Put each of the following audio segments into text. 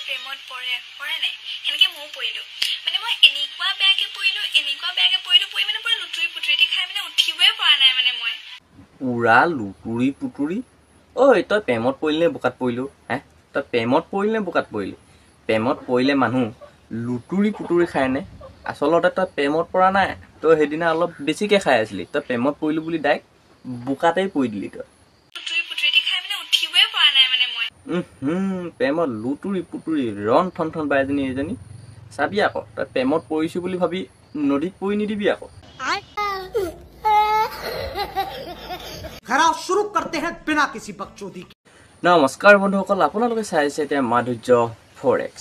প্ৰেমত পৰে পৰে নাই, সেনেকৈ ময়ো পৰিলোঁ। মানে মই এনেকুৱা বেয়াকৈ পৰিলোঁ, এনেকুৱা বেয়াকৈ পৰিলোঁ, পৰি মানে পূৰা লুতুৰি পুতুৰিটি খাই মানে উঠিবই পৰা নাই। মানে মই পূৰা লুতুৰি পুতুৰি। ঐ, তই প্ৰেমত পৰিলি নে বোকাত পৰিলো হে? তই প্ৰেমত পৰিলি নে বোকাত পৰিলি? প্ৰেমত পৰিলে মানুহ লুতুৰি পুতুৰি খায়নে? আচলতে তই প্ৰেমত পৰা নাই, তই সেইদিনা অলপ বেছিকৈ খাই আছিলি। তই প্ৰেমত পৰিলো বুলি ডাইৰেক্ট বোকাতেই পৰি দিলি তই। লুতুৰি পুতুৰিটি খাই মানে উঠিবই পৰা নাই। মানে মই প্ৰেমত লুতুৰি পুতুৰি ৰণ থন থন বাই এজনী এইজনী। চাবি আকৌ, তই প্ৰেমত পৰিছোঁ বুলি ভাবি নদীত পৰি নিদিবি আকৌ। खैर शुरू करते हैं बिना किसी बकचोदी के। নমস্কাৰ বন্ধুসকল, আপোনালোকে চাই আছে এতিয়া মাধুৰ্য 4X।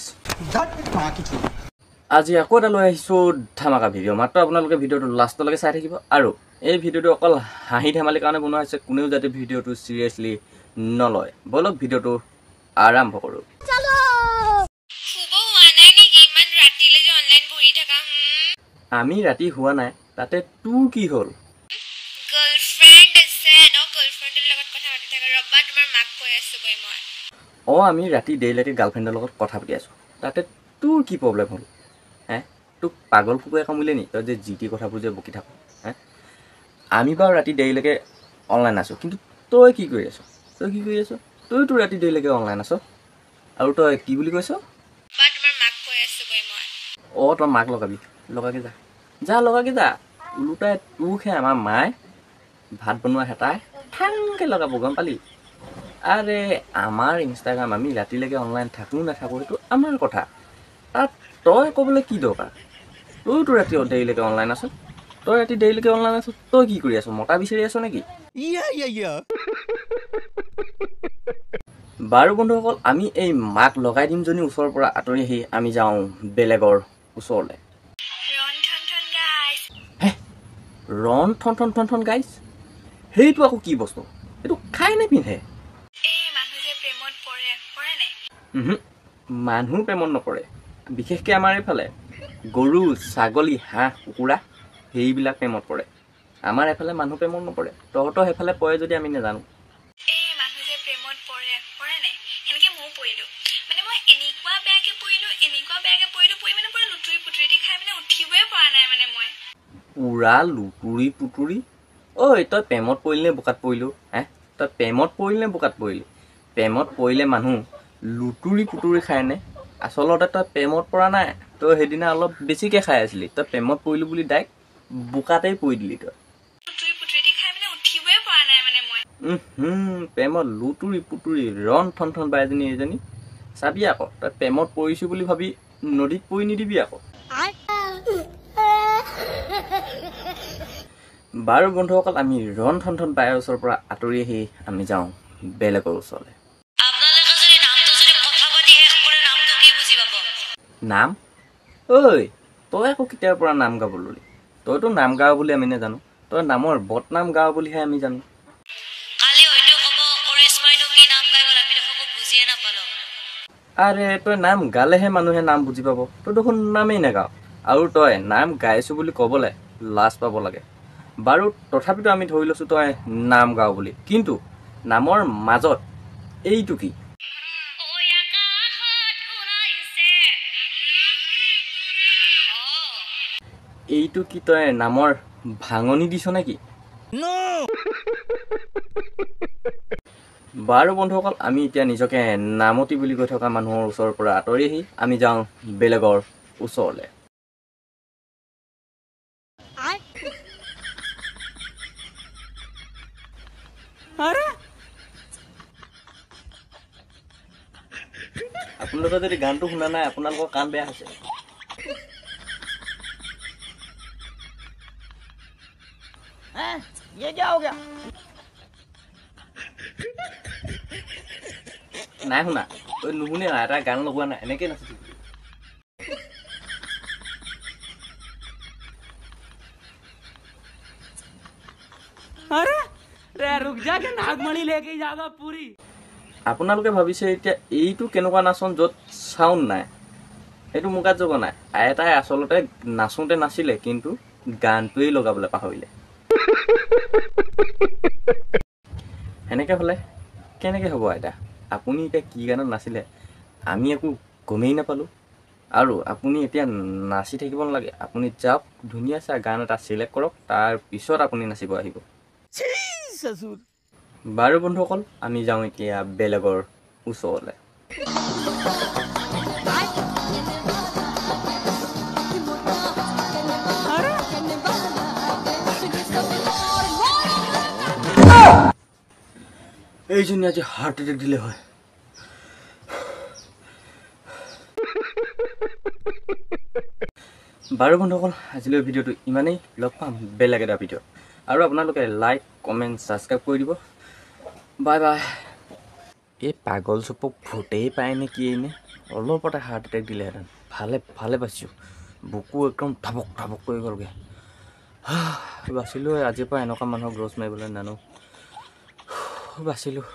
আজি আকৌ এটা লৈ আহিছোঁ ধামাকা ভিডিঅ'। মাত্ৰ আপোনালোকে ভিডিঅ'টো লাষ্টলৈকে চাই থাকিব আৰু এই ভিডিঅ'টো অকল হাঁহি ধেমালিৰ কাৰণে বনোৱা হৈছে, কোনেও যাতে ভিডিঅ'টো চিৰিয়াছলি নলয়। ব'লক, ভিডিঅ'টো আৰম্ভ কৰোঁ। শুব হোৱা নাই নেকি ইমান ৰাতিলৈ যে অনলাইন বহি থাকা? আমি ৰাতি হোৱা নাই, তাতে তোৰ কি হ'ল? গাৰ্লফ্ৰেণ্ড আছে ন, গাৰ্লফ্ৰেণ্ডৰ লগত কথা পাতি থাকা। ৰ'বা, তোমাৰ মাক কৈ আছোগৈ মই। অঁ, আমি ৰাতি দেৰিলৈকে গাৰ্লফ্ৰেণ্ডৰ লগত কথা পাতি আছোঁ, তাতে তোৰ কি প্ৰব্লেম হ'ল হে? তোক পাগল কুকুৰে কামুৰিলে নি, তই যে যি টি কথাবোৰ যে বকি থাক হে? আমি বাৰু ৰাতি দেৰিলৈকে অনলাইন আছোঁ, কিন্তু তই কি কৰি আছ? তই কি কৰি আছ? তইতো ৰাতি দেৰিলৈকে অনলাইন আছ আৰু তই কি বুলি কৈছ? ৰ'বা, তোমাৰ মাক কৈ আছোগৈ মই। অঁ, তই মাক লগাবি, লগাগে যা, যা লগাগে যা। ওলোটাই তোকহে আমাৰ মায়ে ভাত বনোৱা হেতাই ঠাংকৈ লগাব, গম পালি? আৰে, আমাৰ ইনষ্টাগ্ৰাম, আমি ৰাতিলৈকে অনলাইন থাকোঁ নাথাকোঁ সেইটো আমাৰ কথা, তাত তই ক'বলৈ কি দৰকাৰ? তইতো ৰাতি দেৰিলৈকে অনলাইন আছ। তই ৰাতি দেৰিলৈকে অনলাইন আছ, তই কি কৰি আছ? মতা বিচাৰি আছ নেকি? বাৰু বন্ধুসকল, আমি এই মাক লগাই দিমজনীৰ ওচৰৰ পৰা আঁতৰি আহি আমি যাওঁ বেলেগৰ ওচৰলৈ। ৰণ থন থন গাইছ। হে, ৰণ থন থন থন থন গাইছ, সেইটো আকৌ কি বস্তু? সেইটো খাই নে পিন্ধে? এই মানুহ যে প্ৰেমত পৰে পৰে নাই? উহু, মানুহ প্ৰেমত নপৰে। বিশেষকৈ আমাৰ এইফালে গৰু, ছাগলী, হাঁহ, কুকুৰা সেইবিলাক প্ৰেমত পৰে। আমাৰ এইফালে মানুহ প্ৰেমত নপৰে। তহঁতৰ সেইফালে পৰে যদি আমি নাজানো। এই মানুহ যে প্ৰেমত পৰে পৰে নাই, সেনেকৈ ময়ো পৰিলোঁ। মানে মই এনেকুৱা বেয়াকৈ পৰিলোঁ, এনেকুৱা বেয়াকৈ পৰিলোঁ, পৰি মানে পূৰা লুতুৰি পুতুৰিটি খাই মানে উঠিবই পৰা নাই। মানে মই পূৰা লুতুৰি পুতুৰি। ঐ, তই প্ৰেমত পৰিলি নে বোকাত পৰিলো হে? তই প্ৰেমত পৰিলি নে বোকাত পৰিলি? প্ৰেমত পৰিলে মানুহ লুতুৰি পুতুৰি খায়নে? আচলতে তই প্ৰেমত পৰা নাই, তই সেইদিনা অলপ বেছিকৈ খাই আছিলি। তই প্ৰেমত পৰিলো বুলি ডাইৰেক্ট বোকাতেই পৰি দিলি তই। লুতুৰি পুতুৰিটি খাই মানে উঠিবই পৰা নাই। মানে মই প্ৰেমত লুতুৰি পুতুৰি ৰণ থন থন বাই এজনী এইজনী। চাবি আকৌ, তই প্ৰেমত পৰিছোঁ বুলি ভাবি নদীত পৰি নিদিবি আকৌ। বাৰু বন্ধুসকল, আমি ৰণ থন থন বায়ৰ ওচৰৰ পৰা আঁতৰি আহি আমি যাওঁ বেলেগৰ ওচৰলৈ। আপোনালোকে যদি নামটো যদি কথা পাতি শেষ কৰে, নামটো কি বুজি পাব? নাম? ঐ, তই আকৌ কেতিয়াৰ পৰা নাম গাব ল'লি? তইতো নাম গাৱ বুলি আমি নাজানো, তই নামৰ বদনাম গাৱ বুলিহে আমি জানো। কালি হয়তো ক'ব, কৰিশ্মাইনো কি নাম গাই গ'ল, আমি দেখোন একো বুজিয়ে নাপালো। আৰে, তই নাম গালেহে মানুহে নাম বুজি পাব, তই দেখোন নামেই নাগাৱ আৰু তই নাম গাইছোঁ বুলি ক'বলৈ লাজ পাব লাগে। বাৰু তথাপিতো আমি ধৰি লৈছোঁ তই নাম গাৱ বুলি, কিন্তু নামৰ মাজত এইটো কি? ঐ আকাশত ওলাইছে অ। এইটো কি, তই নামৰ ভাঙনি দিছ নেকি? বাৰু বন্ধুসকল, আমি এতিয়া নিজকে নামতি বুলি কৈ থকা মানুহৰ ওচৰৰ পৰা আঁতৰি আহি আমি যাওঁ বেলেগৰ ওচৰলৈ। আপোনালোকে যদি গানটো শুনা নাই, আপোনালোকৰ কাণ বেয়া হৈছে। নাই শুনা? ঐ, নুশুনে, এটা গান লগোৱা নাই, এনেকেই নাচি থাকিবি। रुक जा के नागमणि लेके जागा पूरी। আপোনালোকে ভাবিছে এতিয়া এইটো কেনেকুৱা নাচন য'ত চাউণ্ড নাই? সেইটো মোৰ গাত জগা নাই। আইতাই আচলতে নাচোঁতে নাছিলে, কিন্তু গানটোৱেই লগাবলৈ পাহৰিলে। সেনেকৈ হ'লে কেনেকৈ হ'ব আইতা? আপুনি এতিয়া কি গানত নাচিলে আমি একো গমেই নাপালোঁ। আৰু আপুনি এতিয়া নাচি থাকিব নালাগে, আপুনি যাওক, ধুনীয়া চাই গান এটা চিলেক্ট কৰক, তাৰপিছত আপুনি নাচিব আহিব। বাৰু বন্ধুসকল, আমি যাওঁ এতিয়া বেলেগৰ ওচৰলৈ। এইজনী আজি হাৰ্ট এটেক দিলে হয়। বাৰু বন্ধুসকল, আজিলৈ ভিডিঅ'টো ইমানেই, লগ পাম বেলেগ এটা ভিডিঅ'ত। আৰু আপোনালোকে লাইক, কমেণ্ট, ছাবস্ক্ৰাইব কৰি দিব। Bye bye. এই পাগল চুপক ভূতেই পায় নে কি, এনে অলপতে হাৰ্ট এটেক দিলেহেঁতেন। ভালে ভালে বাচিছোঁ, বুকু একদম থাপক থাপক কৰি গ'লগৈ। বাচিলোঁ। আজিৰ পৰা এনেকুৱা মানুহক ৰ'জ মাৰিবলৈ নানো। বাচিলোঁ।